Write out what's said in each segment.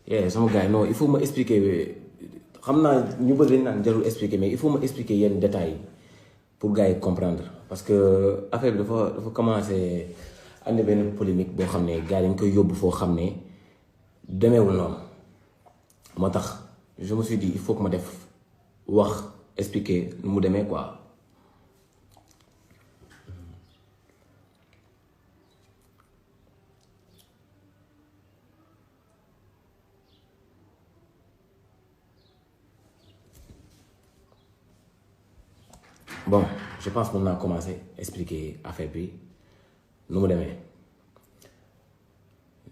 sama gars yi non il faut ma expliquer xam naa ñu bëri dañ naan jarul expliquer mais il faut ma expliquer yenn détails yi pour gars yi comprendre parce que affaire bi dafa commencé andi benn polémique boo xam ne gars yi dañ koy yóbbu foo xam ne demeewul noonu moo tax je me suis dit il faut que ma def wax expliquer nu mu demee quoi. Bon, je pense qu'on a commencé à expliquer affaire bi nu mu demee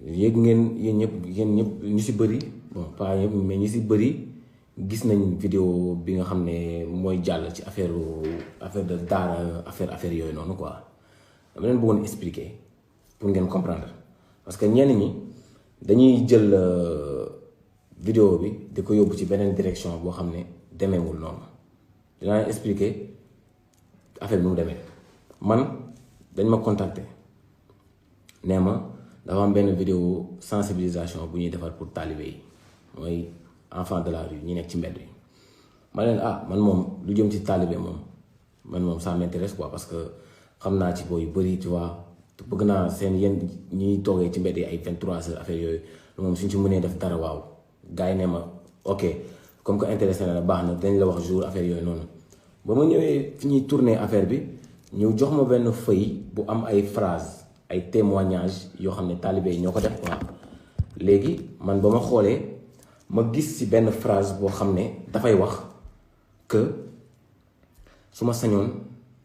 yéeg ngeen yéen ñëpp ñu si bëri bon pas ñëpp mais ñu si bëri gis nañ vidéo bi nga xam ne mooy jàll ci affaire de daara affaire yooyu noonu quoi dama leen bëggoon expliquer pour ngeen comprendre parce que ñenn ñi dañuy jël vidéo bi di ko yóbbu ci beneen direction boo xam ne demeewul noonu dinaa leen expliquer affaire bi nu mu demee man dañ ma contacter nee ma dafa am benn vidéo sensibilisation bu ñuy defar pour talibé yi mooy enfant de la rue ñi nekk ci mbedd yi ma leen man moom lu jëm ci talibé moom man moom ça m'intéresse quoi parce que xam naa ci booy yu bëri tu vois bëgg naa seen yenn ñuy toogee ci mbedd yi ay 23 heures affaire yooyu moom suñ ci mënee def dara waaw gars yi ne ma ok comme que intéressé na la baax na dañ la wax jour affaire yooyu noonu ba ma ñëwee fi ñuy tourner affaire bi ñu jox ma benn feuille bu am ay phrase ay témoignages yoo xam ne talibé yi ñoo ko def quoi léegi man ba ma xoolee ma gis ci benn phrase boo xam ne dafay wax que su ma sañoon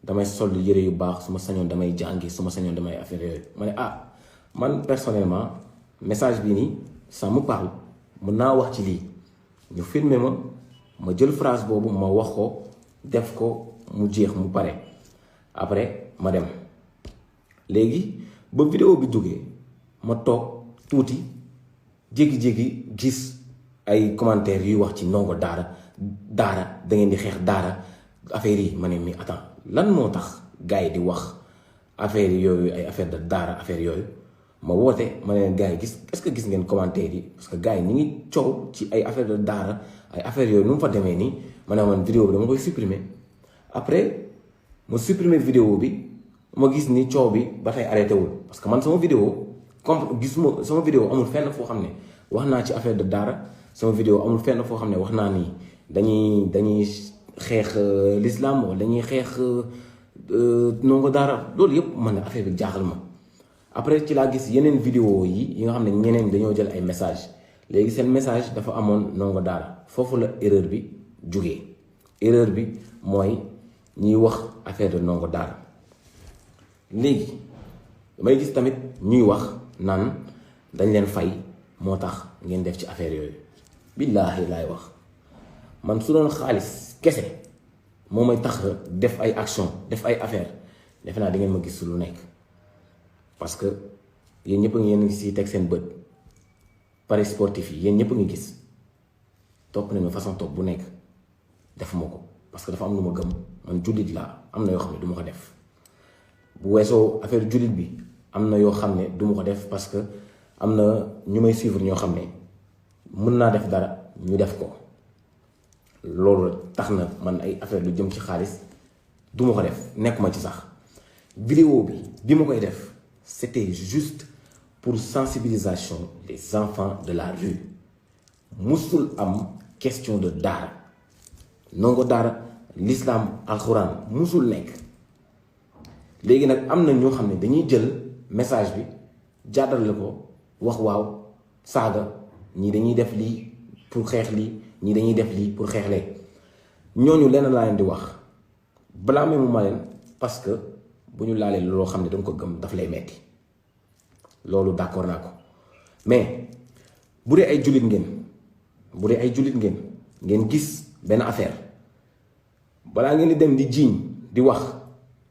damay sol yëre yu baax su ma sañoon damay jàngi su ma sañoon damay affaire yooyu ma ne man personnellement message bii nii ça me parle mën naa wax ci lii ñu filmer ma jël phrase boobu ma wax ko def ko mu jeex mu pare après ma dem léegi ba vidéo bi jógee ma toog tuuti jékki-jékki gis ay commentaires yuy wax ci ndongo daara da ngeen di xeex daara affaire yi ma ne mi attends lan moo tax gars yi di wax affaire yooyu ay affaire de daara affaire yooyu ma woote ma ne leen gars yi est-ce que gis ngeen commentaires yi parce que gars yi ñu ngi coow ci ay affaire de daara ay affaire yooyu nu mu fa demee nii ma ne man vidéo bi dama koy supprimer après ma supprimer vidéo bi ma gis ni coow bi ba tey arrêté wul parce que man sama vidéo comme gisuma sama vidéo amul fenn foo xam ne wax naa ci affaire de daara sama vidéo amul fenn foo xam ne wax naa ni dañuy xeex l'islam wala dañuy xeex ndongo daara loolu yëpp man na affaire bi jaaxal ma après ci laa gis yeneen vidéo yi nga xam ne ñeneen dañoo jël ay message léegi seen message dafa amoon ndongo daara foofu la erreur bi jugee erreur bi mooy ñuy wax affaire de ndongo daara léegi damay gis tamit ñuy wax naan dañ leen fay moo tax ngeen def ci affaire yooyu billaahi laay wax man su doon xaalis kese moo may tax def ay action def ay affaire defe naa di ngeen ma gis lu nekk parce que yéen ñëpp a ngi yéen si teg seen bët paris sportif yi yéen ñëpp a ngi gis topp nañu façon topp bu nekk defuma ko parce que dafa am lu ma gëm man jullit laa am na yoo xam ne du ma ko def bu weesoo affaire jullit bi am na yoo xam ne du ma ko def parce que am na ñu may suivre ñoo xam ne mën naa def dara ñu def ko loolu tax na man ay affaire lu jëm ci xaalis du ma ko def nekkuma ci sax vidéo bi ma koy def c'était juste pour sensibilisation des enfants de la rue musul am question de daara ndongo daara l'islam alxuraan musul nekk léegi nag am na ñoo xam ne dañuy jël message bi jàddale ko wax waaw saaga ñii dañuy def lii pour xeex lii ñii dañuy def lii pour xeex lee ñooñu lenn laa leen di wax balaa mu ma leen parce que bu ñu laalee loo xam ne danga ko gëm daf lay metti loolu d'accord naa ko mais bu dee ay jullit ngeen gis benn affaire balaa ngeen di dem di jiiñ di wax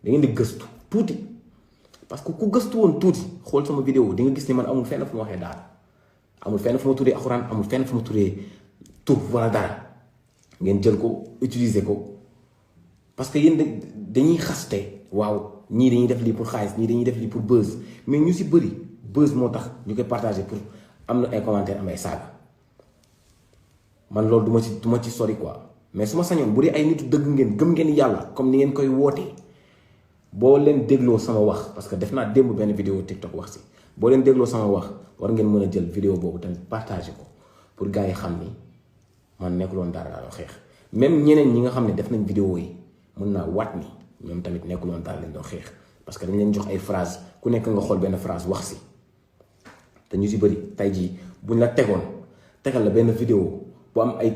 da ngeen di gëstu tuuti parce que ku gëstu woon tuuti xool sama vidéo di nga gis ni man amul fenn fu ma waxee daara amul fenn fu ma tuddee alxuraan amul fenn fu ma tuddee tur wala dara ngeen jël ko utiliser ko parce que yéen dañuy xaste waaw ñii dañuy def lii pour xaalis ñii dañuy def lii pour buzz mais ñu si bëri buzz moo tax ñu koy partager pour am na ay commentaires am ay saaga man loolu duma ci sori quoi mais su ma sañoon bu dee ay nitu dëgg ngeen gëm ngeen yàlla comme ni ngeen koy wootee boo leen dégloo sama wax parce que def naa démb benn vidéo TikTok wax si boo leen dégloo sama wax war ngeen mën a jël vidéo boobu tamit partagé ko pour gars yi xam ni man nekkuloon dara laa xeex même ñeneen ñi nga xam ne def nañ vidéo yi mën naa waat ni ñoom tamit nekkuloon dara lañ doon xeex parce que dañ leen jox ay phrase ku nekk nga xool benn phrase wax si te ñu si bëri tey jii buñ la tegal la benn vidéo bu am ay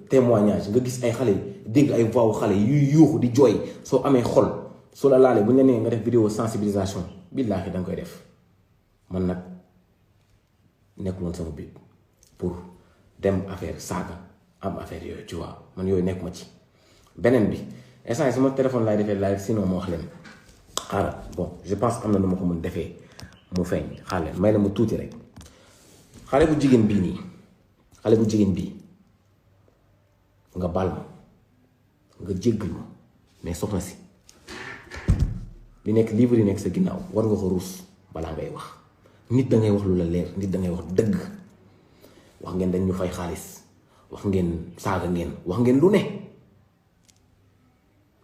témoignage nga gis ay xale yi dégg ay voix xale yuy yuuxu di jooy soo amee xol soo la laalee bu ñu la nee nga def vidéo sensibilisation billaahi da nga koy def man nag nekkuloon sama biir pour dem affaire saaga am affaire yooyu tu vois man yooyu nekk ma ci beneen bi instant sama téléphone laay defee live sinon ma wax leen xaaral bon je pense am na nu ma ko mën defee mu feeñ xaar leen may la mu tuuti rek xale bu jigéen bii nii xale bu jigéen bii nga baal ma nga jéggal ma mais soxna si li nekk livre yi nekk sa ginnaaw war nga ko ruus balaa ngay wax nit da ngay wax lu la leer nit da ngay wax dëgg wax ngeen dañ ñu fay xaalis wax ngeen saaga ngeen wax ngeen lu ne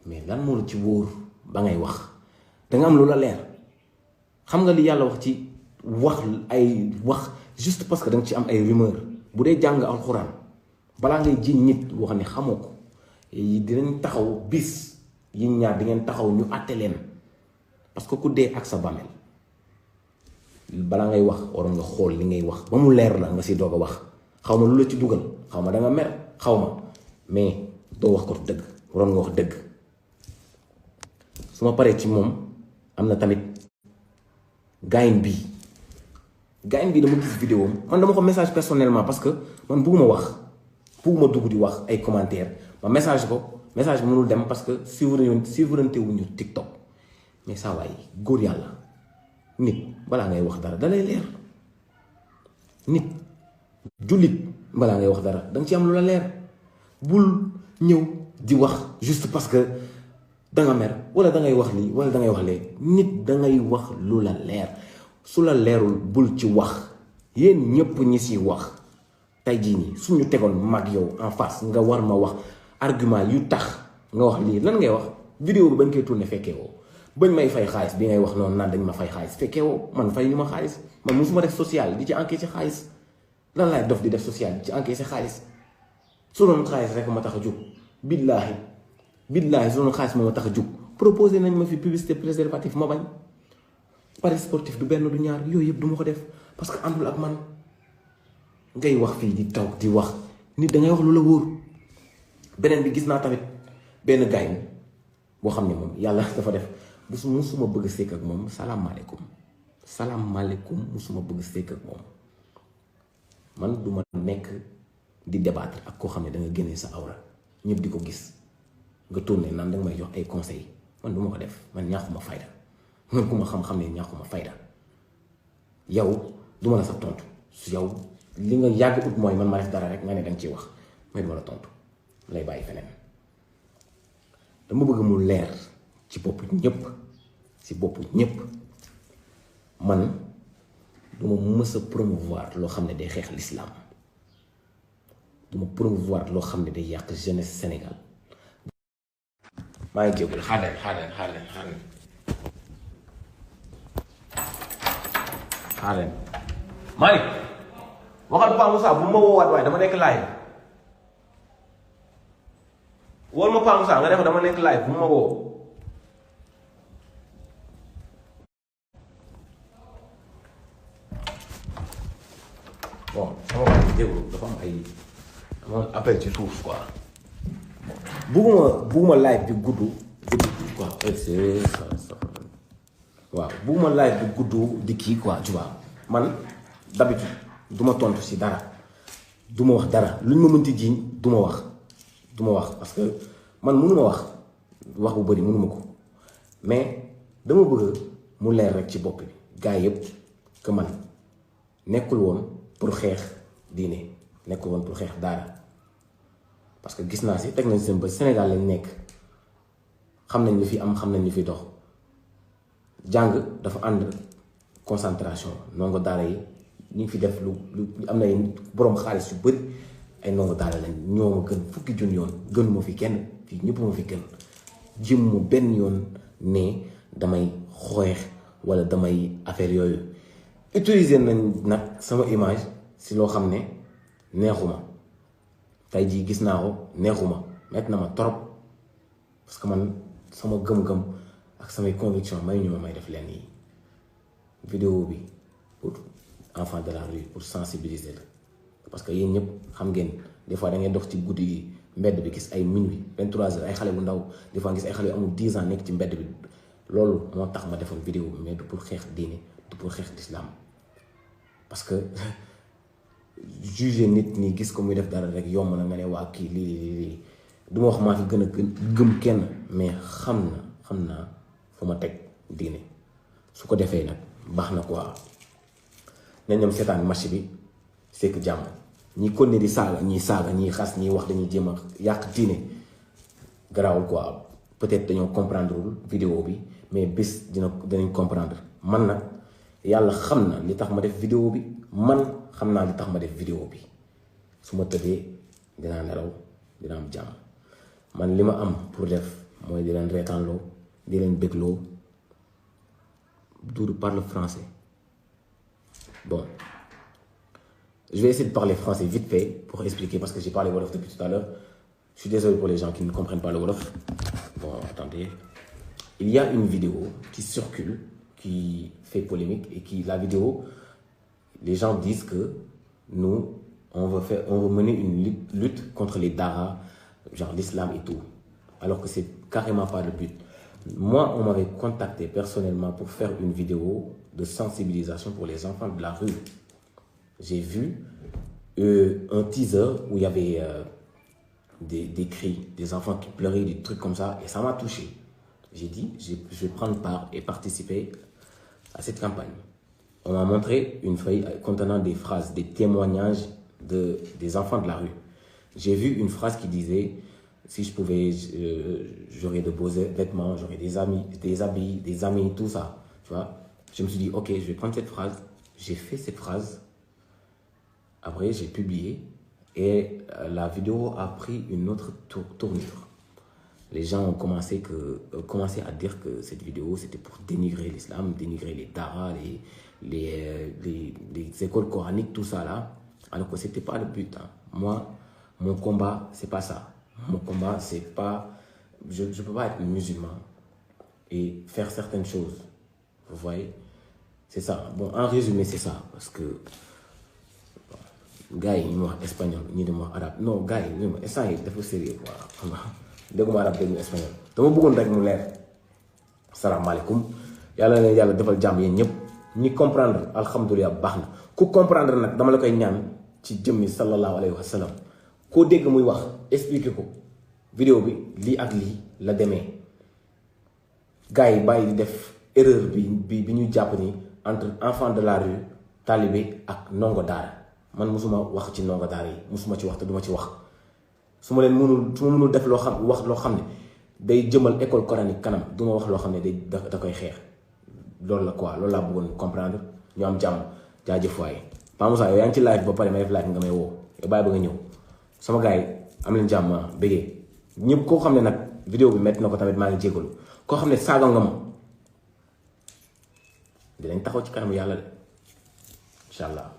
mais lan moo la ci wóor ba ngay wax danga am lu la leer xam nga li yàlla wax ci wax ay wax juste parce que danga ci am ay rumeur bu dee jàng alxuraan balaa ngay jiñ nit wax ne xamoo ko dinañ taxaw bis yi ñaar di ngeen taxaw ñu àtte leen parce que ku dee ak sa bàmmeel balaa ngay wax waroon nga xool li ngay wax ba mu leer la nga si doog a wax xaw ma lu la ci dugal xaw ma danga mer xaw ma mais doo wax ko dëgg waroon nga wax dëgg su ma paree ci moom am na tamit gaayin bii dama gis vidéo man dama ko message personnellement parce que man bugguma wax bugguma dugg di wax ay commentaire ma message ko message bi mënul dem parce que suivranté wuñu TikTok mais saa waay góor yàlla nit balaa ngay wax dara dalay leer nit jullit balaa ngay wax dara danga ci am lu la leer bul ñëw di wax juste parce que danga mer wala dangay wax lii wala dangay wax lee nit dangay wax lu la leer su la leerul bul ci wax yéen ñépp ñi si wax tey jii nii suñu tegoon mag yow en face nga war ma wax argument yu tax nga wax lii lan ngay wax vidéo bi bañ koy tourné fekkee woo bañ may fay xaalis bi ngay wax noonu naan dañ ma fay xaalis fekkee woo man fay ñu ma xaalis man musuma def social di ci encaissé xaalis lan laay dof di def social di ci encaissé xaalis su doon xaalis rek ma tax a jóg billaahi su doon xaalis moo ma tax a jóg proposé nañ ma fi publicité préservatif ma bañ paris sportif du benn du ñaar yooyu yëpp du ma ko def parce que àndul ak man ngay wax fii di taw di wax nit dangay wax lu la wóor beneen bi gis naa tamit benn gaay boo xam ne moom yàlla dafa def musuma bëgg sekk ak moom salaamaaleykum musuma bëgg sekk ak moom man duma nekk di débattre ak koo xam ne da nga génnee sa awra ñëpp di ko gis nga tourné naan danga may jox ay conseils man duma ko def man ñàkkuma fayda man ku ma xam-xam ne ñàkkuma fayda yow duma la sa tontu yow li nga yàgg ut mooy man ma def dara rek nga ne danga ciy wax mais duma la tontu lay bàyyi feneen dama bëgg mu leer ci bopp ñépp man duma mës a promouvoir loo xam ne day xeex l'islam duma promouvoir loo xam ne day yàq jeunesse Sénégal maa ngi jégul xaar leen Malick waxal Pa Moussa bu ma woowaat waaye dama nekk live wool ma Pa Moussa nga def dama nekk live bu ma woo bon sama wax déglu dafa am ay appel ci suuf quoi bugguma live bi gudd quoi waaw bugguma live bi gudd di kii quoi tu vois man d'habitude du ma tontu si dara du ma wax dara luñ ma mënti jiiñ du ma wax parce que man mënuma wax bu bëri mënuma ko mais dama bëgg mu leer rek ci bopp bi gaa yëpp que man nekkul woon pour xeex diine nekkul woon pour xeex daara parce que gis naa si teg nañ seen ba Sénégal lañ nekk xam nañ li fi am xam nañ li fi dox jàng dafa ànd concentration ndongo daara yi ñu ngi fi def lu am na boroom xaalis yu bëri ay ndongo daara lañ ñoo ma gën fukki junni yoon gën ma fi kenn fii ñëpp ma fi gën jëm mu benn yoon ne damay xooex wala damay affaire yooyu utiliser nañ nag sama image si loo xam ne neexuma tey jii gis naa ko neexuma metti na ma trop parce que man sama gëm-gëm ak samay conviction may ñu ma may def leen yi vidéo bi pour enfants de la rue pour sensibiliser la parce que yéen ñëpp xam ngeen des fois da ngay dox ci guddi gi mbedd bi gis ay minuit 23h ay xale bu ndaw des fois gis ay xale yu amul 10 ans nekk ci mbedd bi loolu moo tax ma defoon vidéo bi mais du pour xeex diine du pour xeex l'islam parce que juger nit ñi gis ko muy def dara rek yomb na nga ne waa kii lii du ma wax maa fi gën a gëm kenn mais xam naa fu ma teg diine su ko defee nag baax na quoi nañ ñoom seetaan match bi c'est que jàmm ñi kon ne di saaga ñii xas ñii wax dañuy jéem a yàq diine garaawul quoi peut-être dañoo comprendre wul vidéo bi mais bés dinañ comprendre man nag yàlla xam na li tax ma def vidéo bi man xam naa li tax ma def vidéo bi su ma tëddee dinaa nelaw dina am jàmm man li ma am pour def mooy di leen reetaanloo di leen bégloo. Doudou parle français. Bon, je vais essayer de parler français vite fait pour expliquer parce que j'ai parlé Wolof depuis tout à l'heure. Je suis désolé pour les gens qui ne comprennent pas le Wolof. Bon, attendez. Il y a une vidéo qui circule, qui fait polémique et la vidéo, les gens disent que nous, on veut mener une lutte contre les daras, genre l'islam et tout. Alors que c'est carrément pas le but. Moi, on m'avait contacté personnellement pour faire une vidéo de sensibilisation pour les enfants de la rue. J'ai vu un teaser où il y avait des cris, des enfants qui pleuraient, des trucs comme ça, et ça m'a touché. J'ai dit, je vais prendre part et participer à cette campagne. On m'a montré une feuille contenant des phrases, des témoignages des enfants de la rue. J'ai vu une phrase qui disait... Si je pouvais, j'aurais de beaux vêtements, j'aurais des habits, des amis, tout ça. Tu vois? Je me suis dit, ok, je vais prendre cette phrase. J'ai fait cette phrase. Après, j'ai publié. Et la vidéo a pris une autre tournure. Les gens ont commencé à dire que cette vidéo, c'était pour dénigrer l'islam, dénigrer les daras, les écoles coraniques, tout ça là. Alors que ce n'était pas le but. Hein. Moi, mon combat, c'est pas ça. Mon combat, c'est pas... Je ne peux pas être musulman et faire certaines choses. Vous voyez? C'est ça. Bon, en résumé, c'est ça. Parce que... gars, ils m'ont espagnol, ni de moi arabe. Non, gars, ils sont sérieux. Voilà. Déguma arabe, déguma espagnol. Dama bëggoon rek mu leer. Asalaamaaleykum. Yàlla na yàlla defal jàmm yéen ñëpp. ñi comprendre alhamdulilah baax na. ku comprendre nag dama la koy ñaan ci jëmmi sallallahu alayhi wa sallam. koo dégg muy wax expliqué ko vidéo bi lii ak lii la demee gars yi bàyyi di def erreur bi ñu jàpp ni entre enfant de la rue talibé ak ndongo daara man musuma wax ci ndongo daara yi musuma ci wax te duma ci wax su ma mënul def loo xam ne day jëmal école coranique kanam duma wax loo xam ne da koy xeex loolu la quoi loolu laa bëggoon comprendre ñu am jàmm jaajëf waaye Pa Moussa yow yaa ngi ci live ba pare may def live nga may woo yow bàyyi ba nga ñëw sama gars yi am leen jàmm bëggee ñëpp koo xam ne nag vidéo bi metti na ko tamit maa ngi jégalu koo xam ne saaga nga ma dinañ taxaw ci kanamu yàlla de incha allah.